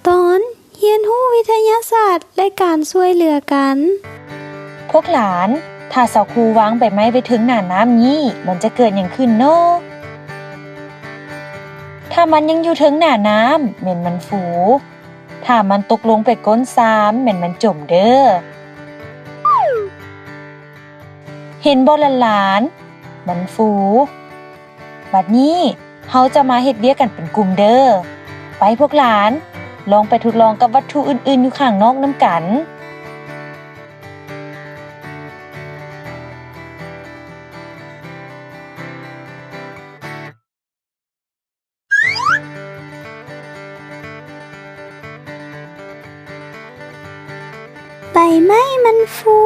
ຕອນຮຽນຮູ້ວິທະຍາສາດ ແລະ ການຊ່ວຍເຫຼືອກັນ. ພວກຫຼານ, ຖ້າສາວຄູວາງໃບໄມ້ໄວ້ເທິງໜ້ານ້ຳນີ້, ມັນຈະເກີດຫຍັງຂຶ້ນເນາະ? ຖ້າມັນຍັງຢູ່ເທິງໜ້ານ້ຳ, ແມ່ນມັນຟູ. ຖ້າມັນຕົກລົງໄປກົ້ນຊາມ, ແມ່ນມັນຈົມເດີ້. ເຫັນບໍ່ຫຼານໆ? ມັນຟູ. ບັດນີ້ເຮົາຈະມາເຮັດວຽກກັນເປັນກຸ່ມເດີ້. ໄປພວກຫຼານ, ລອງໄປທົດລອງກັບວັດຖຸອື່ນໆຢູ່ຂ້າງນອກນຳກັນ. ໃບໄມ້ມັນຟູ.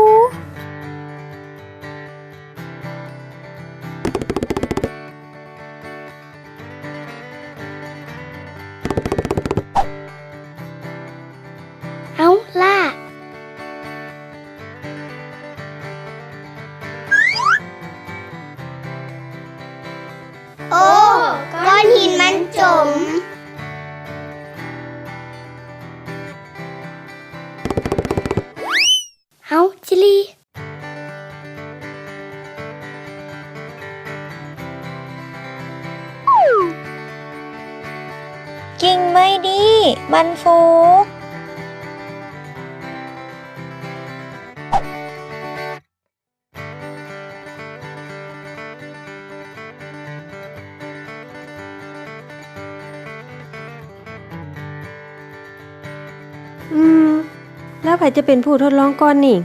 ເອົ້າ ຫຼ້າ. ໂອ້ ກ້ອນຫີນມັນຈົມ. ເອົ້າ ຈິລີ. ກິ່ງໄມ້ດີ້ມັນຟູ. ອືມ ແລ້ວໃຜຈະເປັນຜູ້ທົດລອງກ່ອນນີ້?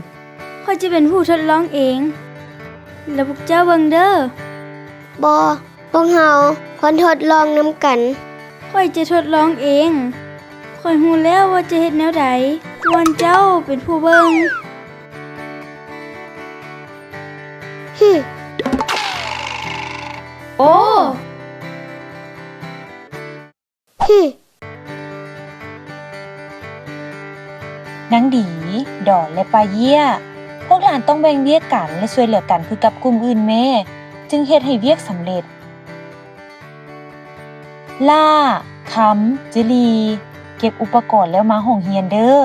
ຂ້ອຍຈະເປັນຜູ້ທົດລອງເອງ. ແລ້ວພວກເຈົ້າເບິ່ງເດີ້. ບໍ່. ພວກເຮົາຄວນທົດລອງນຳກັນ. ຂ້ອຍຈະທົດລອງເອງ. ຂ້ອຍຮູ້ແລ້ວວ່າຈະເຮັດແນວໃດ. ສ່ວນເຈົ້າເປັນຜູ້ເບິ່ງ. ຫຶ. ໂອ້. ຫຶ. ນາງດີ, ດອນ ແລະ ປາເຢ້ຍ, ພວກຫຼານຕ້ອງແບ່ງວຽກກັນ ແລະ ຊ່ວຍເຫຼືອກັນຄືກັບກຸ່ມອື່ນແມ້ ຈຶ່ງເຮັດໃຫ້ວຽກສຳເລັດ. ຫຼ້າ, ຄຳ, ຈິລີ, ເກັບອຸປະກອນແລ້ວມາຫ້ອງຮຽນເດີ້.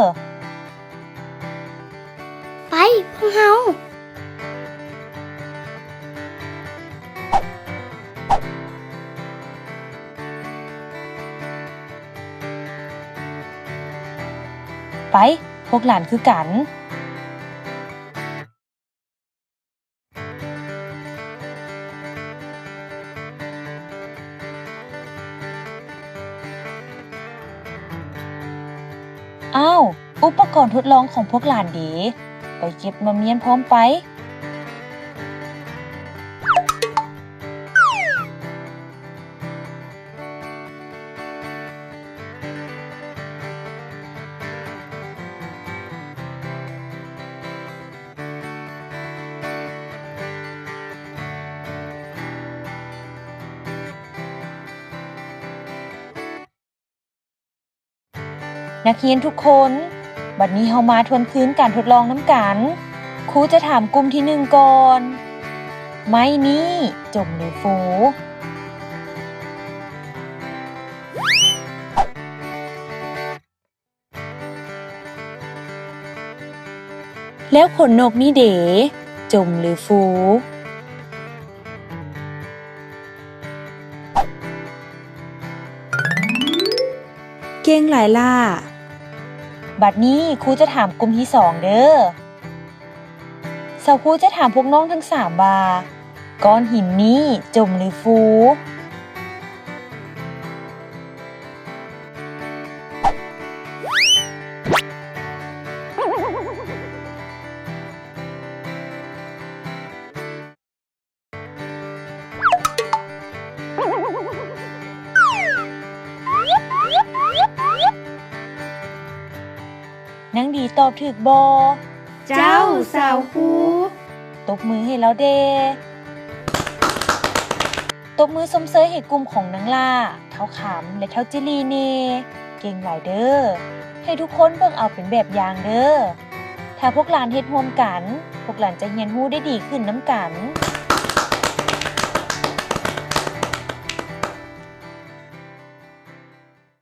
ໄປ ພວກເຮົາ. ໄປ ພວກຫຼານຄືກັນ. ອ້າວ ອຸປະກອນທົດລອງຂອງພວກຫຼານເດ? ໄປເກັບມາມ້ຽນພ້ອມໄປ. ນັກຮຽນທຸກຄົນ, ບັດນີ້ເຮົາມາທວນຄືນການທົດລອງນຳກັນ. ຄູຈະຖາມກຸ່ມທີໜຶ່ງກ່ອນ. ໄມ້ນີ້ຈົມຫຼືຟູ? ແລ້ວຂົນນົກນີ້ເດ? ຈົມຫຼືຟູ? ເກັ່ງຫຼາຍຫຼ້າ. ບັດນີ້ຄູຈະຖາມກຸ່ມທີສອງເດີ້. ສາວຄູຈະຖາມພວກນ້ອງທັງສາມວ່າ ກ້ອນຫີນນີ້ຈົມຫຼືຟູ? ນາງດີຕອບຖືກບໍ່? ເຈົ້າ ສາວຄູ. ຕົບມືໃຫ້ລາວແດ່. ຕົບມືຊົມເຊີຍໃຫ້ກຸ່ມຂອງນາງຫຼ້າ, ທ້າວຄຳ ແລະ ທ້າວຈິລີແດ່. ເກັ່ງຫຼາຍເດີ້. ໃຫ້ທຸກຄົນເບິ່ງເອົາເປັນແບບຢ່າງເດີ້. ຖ້າພວກຫຼານເຮັດຮ່ວມກັນ, ພວກຫຼານຈະຮຽນຮູ້ໄດ້ດີຂຶ້ນນຳກັນ.